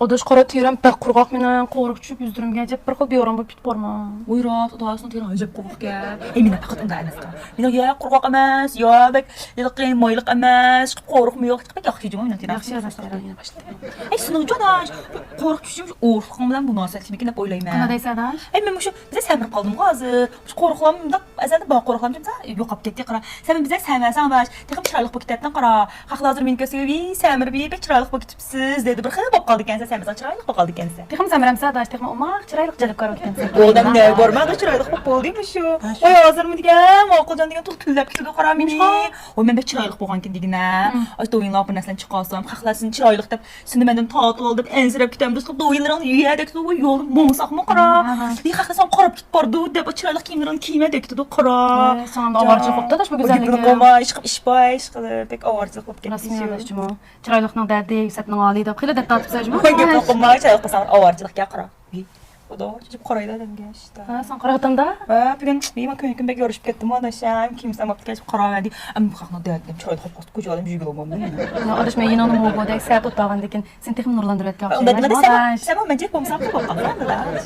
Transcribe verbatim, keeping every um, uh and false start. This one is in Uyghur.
ئاداش، قارا تېرەم بەك قۇرغاق مېنىڭ، قورۇق چۈشۈپ يۈزلىرىمگە جىق بىر خىل بىئارام بولۇپ كېتىپ بارمەن. ۋوي راست، ئاداشنىڭ تېرىڭ ئەجەب قۇرغاقكەن. ئەي، مېنىڭ پەقەت ئۇنداق ئەمەسكەن. مېنىڭ يا قۇرغاق ئەمەس، يا بەك ھېلىقى مايلىق ئەمەس، قورۇقمۇ يوق، بەك ياخشى جۇمۇ مېنىڭ تېرەم. ياخشى ئاداش، تېرەڭ يەنە باشلىدى. ئەي، سېنىڭچۇ ئاداش، قورۇق چۈشۈم ئورۇقلۇقۇڭ بىلەن مۇناسىۋەتلىكمىكىن دەپ ئويلايمەن. قانداق دەيسەن ئاداش؟ ئەي، مەن مۇشۇ بىزە سەمرىپ قالدىمغۇ ھازىر. مۇشۇ قورۇقلام مۇنداق ئەزەلدىن بار قورۇقلام جىمسا يوقاپ كەتتى، قارا. سەن بىزە سەمەرسەڭ ئاداش، تېخىمۇ چىرايلىق بولۇپ كېتەتتىڭ، قارا. خەقلەر ھازىر مېنى كۆرسە، ۋىي، سەمرىپ بەك چىرايلىق بولۇپ كېتىپسىز دەيدۇ. بىر خىل بولۇپ قالدىكەنسەن، سەن بىزە چىرايلىق بولۇپ قالدىكەنسەن. تېخىمۇ سەمرەمسە ئاداش، تېخىمۇ ئوماق چىرايلىق جەلپكار بولۇپ كېتەمسەن. ئۇ ئادەم نە بارما، چىرايلىق بولۇپ بولدى مۇشۇ. ۋاي، ھازىرمۇ دېگەن ماقۇلجان دېگەن تولۇق كۈنلەپ كېتىدۇ، قارا مېنى. ۋاي، مەن بەك چىرايلىق بولغانكىن دېگىنە. ئاشۇ دويۇڭلار بىر نەرسىلەرنى چىقارسام، خەقلەر سېنى چىرايلىق دەپ سېنى مەندىن تارتىۋالدى دەپ ئەنسىرەپ كېتەمدۇ. سېنىڭ دويۇنلىرىڭنى يۇيە دەكتۇ، ۋاي يولدا ماڭساقمۇ قارا. ھە، ھە. ۋاي خەقلەر ساڭا قاراپ كېتىپ بارىدۇ دەپ، چىرايلىق كىيىملىرىڭنى كىيمە دەكتۇ قارا. ۋاي، ساڭا ئاۋارىچىلىق بوپتۇ ئاداش بۇ گۈزەللىكىڭ. قىلما، ئىشقىلىپ ئىش باي، ئىشقىلىپ بەك ئاۋارىچىلىق بولۇپ كەتتى. راستمۇ ئاداش جۇمۇ؟ چىرايلىقنىڭ دەردى يۈكسەكنىڭ ھالى دەپ خېلى دەرد تارتىپسىز جۇمۇ؟ ۋاي گەپنى قىلما، چىرايلىق قىلساڭ ئاۋارىچىلىقكە قارا. ۋاي، خۇدا، چىپ قارايدۇ ئادەمگە ئىشتا. ھە، ساڭا قاراۋاتامدا؟ ۋە، بۈگۈن، ۋاي، مەن كۈنى كۈن بەك يورۇشۇپ كەتتىم ئاداش، ھەم كىيىمسەم بوپتۇ، چىپ قاراۋەردى. ئەمما خەقنىڭ دەردى دەپ چىرايلىق قىلىپ قويسا، كوچا ئادەم يۈگۈرۈپ بولمامدۇ؟ يا ئاداش، مەن يېنىڭدا موگودەك سەت ئولتۇرغاندىن كېيىن سېنى تېخىمۇ نۇرلاندۇرۇۋەتكەن ئوخشايمەن ئاداش. سەن، سەن مەن جىق بولمىسام بولۇپ قالساڭ ئاداش.